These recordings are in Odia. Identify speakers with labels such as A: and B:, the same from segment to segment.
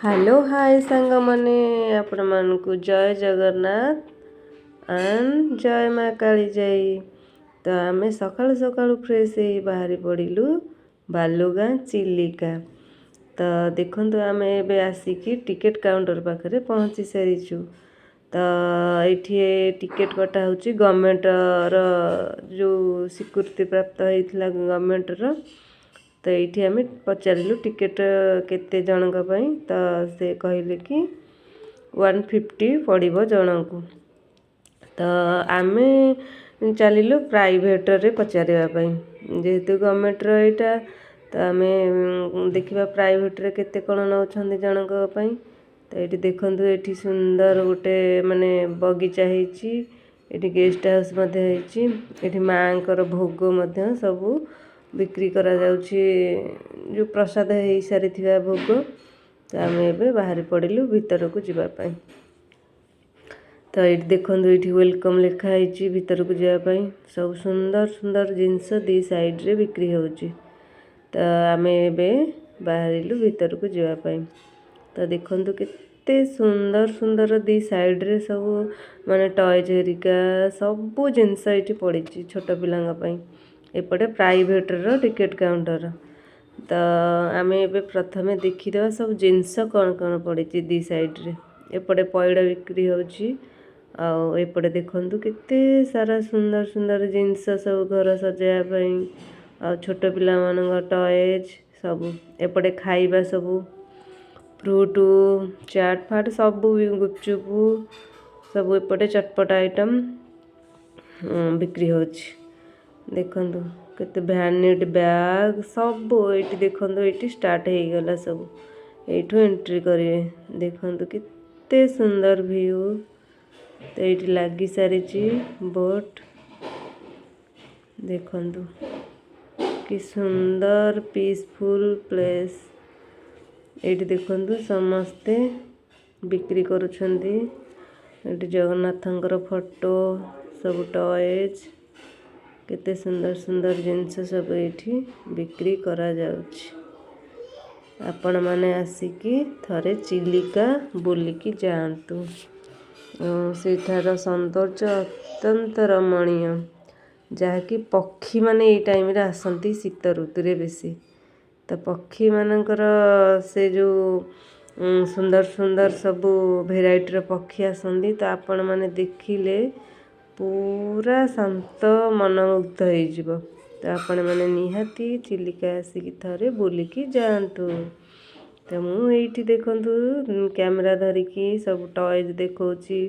A: ହ୍ୟାଲୋ, ହାଏ ସାଙ୍ଗମାନେ, ଆପଣମାନଙ୍କୁ ଜୟ ଜଗନ୍ନାଥ ଆଣ୍ଡ ଜୟ ମା କାଳିଜାଇ। ତ ଆମେ ସକାଳୁ ସକାଳୁ ଫ୍ରେଶ୍ ହେଇ ବାହାରି ପଡ଼ିଲୁ ବାଲୁଗାଁ ଚିଲିକା। ତ ଦେଖନ୍ତୁ, ଆମେ ଏବେ ଆସିକି ଟିକେଟ୍ କାଉଣ୍ଟର ପାଖରେ ପହଞ୍ଚି ସାରିଛୁ। ତ ଏଇଠି ଟିକେଟ୍ କଟା ହେଉଛି। ଗଭର୍ଣ୍ଣମେଣ୍ଟର ଯେଉଁ ସ୍ୱୀକୃତି ପ୍ରାପ୍ତ ହେଇଥିଲା ଗଭର୍ଣ୍ଣମେଣ୍ଟର। ତ ଏଇଠି ଆମେ ପଚାରିଲୁ ଟିକେଟ୍ କେତେ ଜଣଙ୍କ ପାଇଁ। ତ ସେ କହିଲେ କି 150 ପଡ଼ିବ ଜଣଙ୍କୁ। ତ ଆମେ ଚାଲିଲୁ ପ୍ରାଇଭେଟରେ ପଚାରିବା ପାଇଁ। ଯେହେତୁ ଗଭର୍ଣ୍ଣମେଣ୍ଟର ଏଇଟା, ତ ଆମେ ଦେଖିବା ପ୍ରାଇଭେଟରେ କେତେ କ'ଣ ନେଉଛନ୍ତି ଜଣଙ୍କ ପାଇଁ। ତ ଏଇଠି ଦେଖନ୍ତୁ, ଏଇଠି ସୁନ୍ଦର ଗୋଟେ ମାନେ ବଗିଚା ହେଇଛି। ଏଇଠି ଗେଷ୍ଟ ହାଉସ୍ ମଧ୍ୟ ହେଇଛି। ଏଠି ମାଆଙ୍କର ଭୋଗ ମଧ୍ୟ ସବୁ ବିକ୍ରି କରାଯାଉଛି, ଯେଉଁ ପ୍ରସାଦ ହେଇସାରିଥିବା ଭୋଗ। ତ ଆମେ ଏବେ ବାହାରି ପଡ଼ିଲୁ ଭିତରକୁ ଯିବା ପାଇଁ। ତ ଏଇଠି ଦେଖନ୍ତୁ, ଏଇଠି welcome ଲେଖା ହେଇଛି ଭିତରକୁ ଯିବା ପାଇଁ। ସବୁ ସୁନ୍ଦର ସୁନ୍ଦର ଜିନିଷ ଦି ସାଇଡ଼ରେ ବିକ୍ରି ହେଉଛି। ତ ଆମେ ଏବେ ବାହାରିଲୁ ଭିତରକୁ ଯିବା ପାଇଁ। ତ ଦେଖନ୍ତୁ, କେତେ ସୁନ୍ଦର ସୁନ୍ଦର ଦି ସାଇଡ଼ରେ ସବୁ ମାନେ ଟଏଜ୍ ହେରିକା ସବୁ ଜିନିଷ ଏଇଠି ପଡ଼ିଛି ଛୋଟ ପିଲାଙ୍କ ପାଇଁ। ଏପଟେ ପ୍ରାଇଭେଟର ଟିକେଟ୍ କାଉଣ୍ଟର। ତ ଆମେ ଏବେ ପ୍ରଥମେ ଦେଖିଦେବା ସବୁ ଜିନିଷ କ'ଣ କ'ଣ ପଡ଼ିଛି ଦି ସାଇଡ଼ରେ। ଏପଟେ ପଇଡ଼ ବିକ୍ରି ହେଉଛି। ଆଉ ଏପଟେ ଦେଖନ୍ତୁ, କେତେ ସାରା ସୁନ୍ଦର ସୁନ୍ଦର ଜିନିଷ ସବୁ ଘର ସଜାଇବା ପାଇଁ ଆଉ ଛୋଟ ପିଲାମାନଙ୍କ ଟଏଜ୍ ସବୁ। ଏପଟେ ଖାଇବା ସବୁ, ଫ୍ରୁଟୁ, ଚାଟ୍ ଫାଟ୍ ସବୁ ବି, ଗୁପଚୁପୁ ସବୁ ଏପଟେ ଚଟପଟ ଆଇଟମ୍ ବିକ୍ରି ହେଉଛି। ଦେଖନ୍ତୁ, କେତେ ଭ୍ୟାନିଟି ବ୍ୟାଗ୍ ସବୁ ଏଇଠି। ଦେଖନ୍ତୁ, ଏଇଠି ଷ୍ଟାର୍ଟ ହେଇଗଲା ସବୁ। ଏଇଠୁ ଏଣ୍ଟ୍ରି କରିବେ। ଦେଖନ୍ତୁ, କେତେ ସୁନ୍ଦର ଭିଉ। ତ ଏଇଠି ଲାଗି ସାରିଛି ବୋଟ୍। ଦେଖନ୍ତୁ, କି ସୁନ୍ଦର ପିସଫୁଲ୍ ପ୍ଲେସ୍। ଏଇଠି ଦେଖନ୍ତୁ, ସମସ୍ତେ ବିକ୍ରି କରୁଛନ୍ତି। ଏଠି ଜଗନ୍ନାଥଙ୍କର ଫଟୋ, ସବୁ ଟଏଜ୍, କେତେ ସୁନ୍ଦର ସୁନ୍ଦର ଜିନିଷ ସବୁ ଏଇଠି ବିକ୍ରି କରାଯାଉଛି। ଆପଣମାନେ ଆସିକି ଥରେ ଚିଲିକା ବୁଲିକି ଯାଆନ୍ତୁ। ସେଠାର ସୌନ୍ଦର୍ଯ୍ୟ ଅତ୍ୟନ୍ତ ରମଣୀୟ, ଯାହାକି ପକ୍ଷୀମାନେ ଏଇ ଟାଇମ୍ରେ ଆସନ୍ତି, ଶୀତ ଋତୁରେ ବେଶୀ। ତ ପକ୍ଷୀମାନଙ୍କର ସେ ଯେଉଁ ସୁନ୍ଦର ସୁନ୍ଦର ସବୁ ଭେରାଇଟିର ପକ୍ଷୀ ଆସନ୍ତି, ତ ଆପଣମାନେ ଦେଖିଲେ ପୁରା ଶାନ୍ତ ମନମୁଗ୍ଧ ହେଇଯିବ। ତ ଆପଣମାନେ ନିହାତି ଚିଲିକା ଆସିକି ଥରେ ବୁଲିକି ଯାଆନ୍ତୁ। ତ ମୁଁ ଏଇଠି ଦେଖନ୍ତୁ, କ୍ୟାମେରା ଧରିକି ସବୁ ଟଏଜ୍ ଦେଖାଉଛି।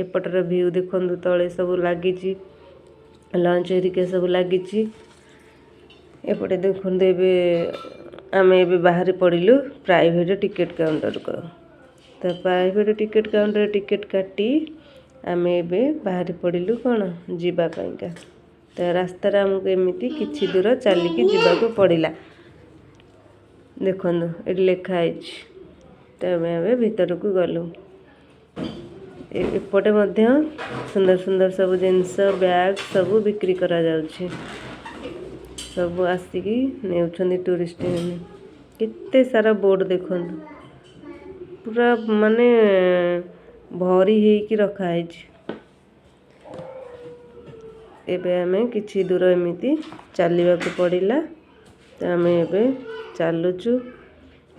A: ଏପଟର ଭିଉ ଦେଖନ୍ତୁ, ତଳେ ସବୁ ଲାଗିଛି, ଲଞ୍ଚ ହେରିକା ସବୁ ଲାଗିଛି। ଏପଟେ ଦେଖନ୍ତୁ, ଏବେ ଆମେ ଏବେ ବାହାରି ପଡ଼ିଲୁ ପ୍ରାଇଭେଟ୍ ଟିକେଟ୍ କାଉଣ୍ଟରକୁ। ତ ପ୍ରାଇଭେଟ୍ ଟିକେଟ୍ କାଉଣ୍ଟରରେ ଟିକେଟ୍ କାଟି ଆମେ ଏବେ ବାହାରି ପଡ଼ିଲୁ କ'ଣ ଯିବା ପାଇଁକା। ତ ରାସ୍ତାରେ ଆମକୁ ଏମିତି କିଛି ଦୂର ଚାଲିକି ଯିବାକୁ ପଡ଼ିଲା। ଦେଖନ୍ତୁ, ଏଠି ଲେଖା ହେଇଛି। ତ ଆମେ ଏବେ ଭିତରକୁ ଗଲୁ। ଏପଟେ ମଧ୍ୟ ସୁନ୍ଦର ସୁନ୍ଦର ସବୁ ଜିନିଷ, ବ୍ୟାଗ୍ ସବୁ ବିକ୍ରି କରାଯାଉଛି। ସବୁ ଆସିକି ନେଉଛନ୍ତି ଟୁରିଷ୍ଟ ମାନେ। କେତେ ସାରା ବୋର୍ଡ଼ ଦେଖନ୍ତୁ, ପୁରା ମାନେ ଭରି ହେଇକି ରଖା ହେଇଛି। ଏବେ ଆମେ କିଛି ଦୂର ଏମିତି ଚାଲିବାକୁ ପଡ଼ିଲା। ତ ଆମେ ଏବେ ଚାଲୁଛୁ।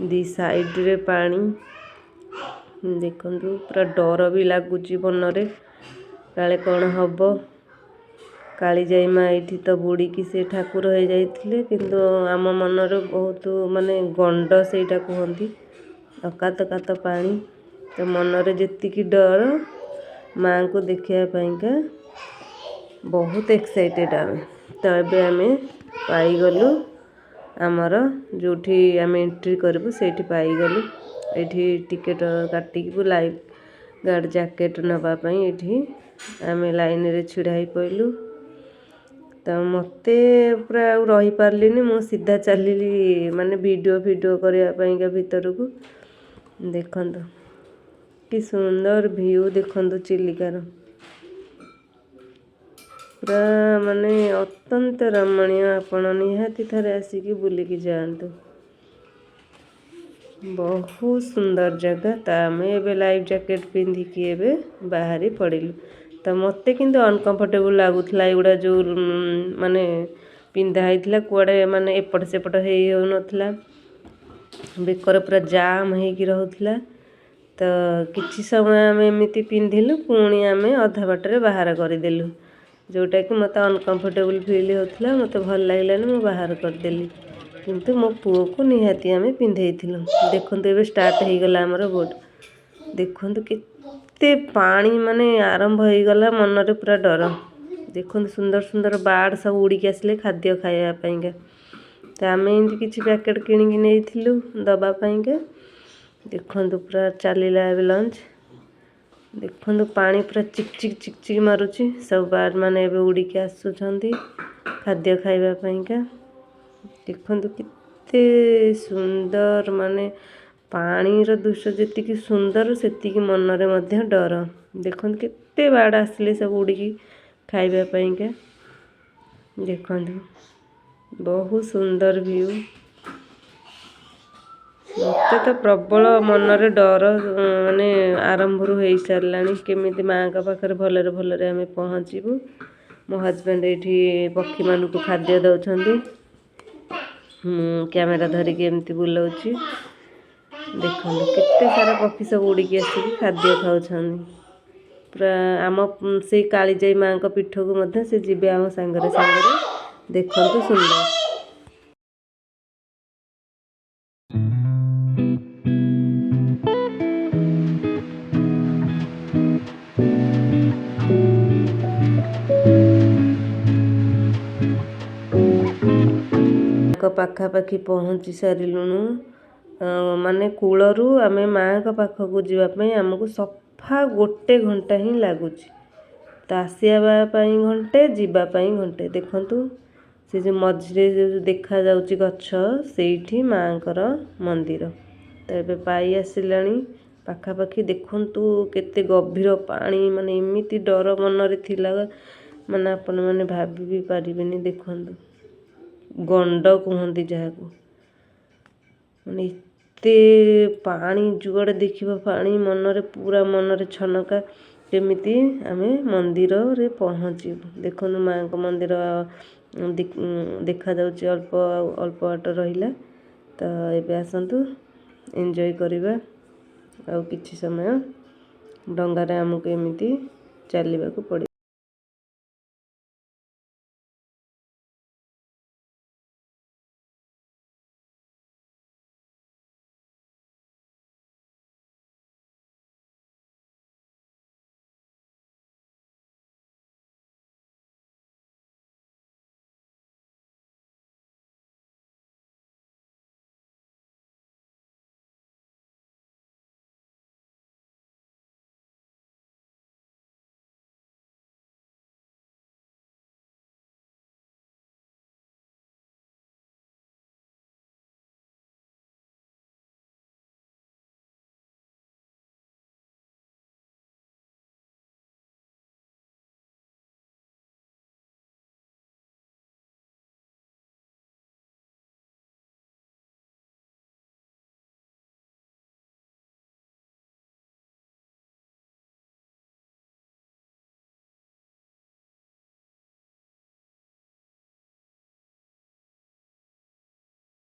A: ଦି ସାଇଡ଼ରେ ପାଣି ଦେଖନ୍ତୁ। ପୁରା ଡର ବି ଲାଗୁଛି ମନରେ, କାଳେ କ'ଣ ହବ। କାଳିଜାଇ ମା ଏଇଠି ତ ବୁଡ଼ିକି ସେ ଠାକୁର ହେଇଯାଇଥିଲେ। କିନ୍ତୁ ଆମ ମନରେ ବହୁତ ମାନେ ଗଣ୍ଡ ସେଇଟା କୁହନ୍ତି, ଅକାତ କାତ ପାଣି। ତ ମନରେ ଯେତିକି ଡର, ମାଆଙ୍କୁ ଦେଖିବା ପାଇଁକା ବହୁତ ଏକ୍ସାଇଟେଡ଼ ଆମେ। ତ ଏବେ ଆମେ ପାଇଗଲୁ ଆମର ଯେଉଁଠି ଆମେ ଏଣ୍ଟ୍ରି କରିବୁ, ସେଇଠି ପାଇଗଲୁ। ଏଇଠି ଟିକେଟ କାଟିକି ଲାଇଫ୍ ଗାର୍ଡ଼ ଜ୍ୟାକେଟ୍ ନେବା ପାଇଁ ଏଇଠି ଆମେ ଲାଇନରେ ଛିଡ଼ା ହେଇ ପଡ଼ିଲୁ। ତ ମୋତେ ପୁରା ଆଉ ରହିପାରିଲିନି, ମୁଁ ସିଧା ଚାଲିଲି ମାନେ ଭିଡ଼ିଓ ଫିଡ଼ିଓ କରିବା ପାଇଁକା ଭିତରକୁ। ଦେଖନ୍ତୁ, କି ସୁନ୍ଦର ଭିଉ ଦେଖନ୍ତୁ ଚିଲିକାର। ପୁରା ମାନେ ଅତ୍ୟନ୍ତ ରମଣୀୟ। ଆପଣ ନିହାତି ଥରେ ଆସିକି ବୁଲିକି ଯାଆନ୍ତୁ। ବହୁତ ସୁନ୍ଦର ଜାଗା। ତ ଆମେ ଏବେ ଲାଇଫ୍ ଜ୍ୟାକେଟ୍ ପିନ୍ଧିକି ଏବେ ବାହାରି ପଡ଼ିଲୁ। ତ ମୋତେ କିନ୍ତୁ ଅନକମ୍ଫର୍ଟେବୁଲ୍ ଲାଗୁଥିଲା। ଏଗୁଡ଼ା ଯେଉଁ ମାନେ ପିନ୍ଧା ହେଇଥିଲା, କୁଆଡ଼େ ମାନେ ଏପଟ ସେପଟ ହେଇ ହେଉନଥିଲା, ବେକରେ ପୁରା ଜାମ୍ ହେଇକି ରହୁଥିଲା। ତ କିଛି ସମୟ ଆମେ ଏମିତି ପିନ୍ଧିଲୁ, ପୁଣି ଆମେ ଅଧା ବାଟରେ ବାହାର କରିଦେଲୁ, ଯେଉଁଟାକି ମୋତେ ଅନକମ୍ଫର୍ଟେବୁଲ୍ ଫିଲ୍ ହେଉଥିଲା। ମୋତେ ଭଲ ଲାଗିଲାନି, ମୁଁ ବାହାର କରିଦେଲି। କିନ୍ତୁ ମୋ ପୁଅକୁ ନିହାତି ଆମେ ପିନ୍ଧେଇଥିଲୁ। ଦେଖନ୍ତୁ, ଏବେ ଷ୍ଟାର୍ଟ ହେଇଗଲା ଆମର ବୋଟ୍। ଦେଖନ୍ତୁ କେତେ ପାଣି ମାନେ ଆରମ୍ଭ ହେଇଗଲା, ମନରେ ପୁରା ଡର। ଦେଖନ୍ତୁ, ସୁନ୍ଦର ସୁନ୍ଦର ବାର୍ଡ଼ ସବୁ ଉଡ଼ିକି ଆସିଲେ ଖାଦ୍ୟ ଖାଇବା ପାଇଁକା। ତ ଆମେ ଏମିତି କିଛି ପ୍ୟାକେଟ୍ କିଣିକି ନେଇଥିଲୁ ଦେବା ପାଇଁକା। ଦେଖନ୍ତୁ, ପୁରା ଚାଲିଲା ଏବେ ଲଞ୍ଚ। ଦେଖନ୍ତୁ, ପାଣି ପୁରା ଚିକ୍ ଚିକ୍ ଚିକ୍ ଚିକ୍ ମାରୁଛି। ସବୁ ବାର୍ଡ଼ ମାନେ ଏବେ ଉଡ଼ିକି ଆସୁଛନ୍ତି ଖାଦ୍ୟ ଖାଇବା ପାଇଁକା। ଦେଖନ୍ତୁ କେତେ ସୁନ୍ଦର, ମାନେ ପାଣିର ଦୃଶ୍ୟ ଯେତିକି ସୁନ୍ଦର, ସେତିକି ମନରେ ମଧ୍ୟ ଡର। ଦେଖନ୍ତୁ, କେତେ ବାର୍ଡ଼ ଆସିଲେ ସବୁ ଉଡ଼ିକି ଖାଇବା ପାଇଁକା। ଦେଖନ୍ତୁ, ବହୁତ ସୁନ୍ଦର ଭିଉ। ମୋତେ ତ ପ୍ରବଳ ମନରେ ଡର ମାନେ ଆରମ୍ଭରୁ ହେଇସାରିଲାଣି, କେମିତି ମାଆଙ୍କ ପାଖରେ ଭଲରେ ଭଲରେ ଆମେ ପହଞ୍ଚିବୁ। ମୋ ହଜବେଣ୍ଡ ଏଇଠି ପକ୍ଷୀମାନଙ୍କୁ ଖାଦ୍ୟ ଦେଉଛନ୍ତି, ମୁଁ କ୍ୟାମେରା ଧରିକି ଏମିତି ବୁଲଉଛି। ଦେଖନ୍ତୁ, କେତେ ସାରା ପକ୍ଷୀ ସବୁ ଉଡ଼ିକି ଆସିକି ଖାଦ୍ୟ ଖାଉଛନ୍ତି। ପୁରା ଆମ ସେଇ କାଳିଜାଇ ମାଆଙ୍କ ପୀଠକୁ ମଧ୍ୟ ସେ ଯିବେ ଆମ ସାଙ୍ଗରେ ସାଙ୍ଗରେ। ଦେଖନ୍ତୁ ସୁନ୍ଦର। ମାଆଙ୍କ ପାଖାପାଖି ପହଞ୍ଚି ସାରିଲୁଣୁ। ମାନେ କୂଳରୁ ଆମେ ମାଆଙ୍କ ପାଖକୁ ଯିବା ପାଇଁ ଆମକୁ ସଫା ଗୋଟେ ଘଣ୍ଟା ହିଁ ଲାଗୁଛି। ତ ଆସିବା ପାଇଁ ଘଣ୍ଟେ, ଯିବା ପାଇଁ ଘଣ୍ଟେ। ଦେଖନ୍ତୁ, ସେ ଯେଉଁ ମଝିରେ ଯେଉଁ ଦେଖାଯାଉଛି ଗଛ, ସେଇଠି ମାଆଙ୍କର ମନ୍ଦିର। ତ ଏବେ ପାଇ ଆସିଲାଣି ପାଖାପାଖି। ଦେଖନ୍ତୁ କେତେ ଗଭୀର ପାଣି, ମାନେ ଏମିତି ଡର ମନରେ ଥିଲା, ମାନେ ଆପଣମାନେ ଭାବି ବି ପାରିବେନି। ଦେଖନ୍ତୁ, ଗଣ୍ଡ କୁହନ୍ତି ଯାହାକୁ, ମାନେ ଏତେ ପାଣି, ଯୁଆଡ଼େ ଦେଖିବ ପାଣି। ମନରେ ପୁରା ମନରେ ଛନକା, କେମିତି ଆମେ ମନ୍ଦିରରେ ପହଞ୍ଚିବୁ। ଦେଖନ୍ତୁ, ମାଆଙ୍କ ମନ୍ଦିର ଦେଖାଯାଉଛି, ଅଳ୍ପ ଆଉ ଅଳ୍ପ ବାଟ ରହିଲା। ତ ଏବେ ଆସନ୍ତୁ ଏନ୍ଜୟ କରିବା ଆଉ କିଛି ସମୟ। ଡଙ୍ଗାରେ ଆମକୁ ଏମିତି ଚାଲିବାକୁ ପଡ଼ିବ।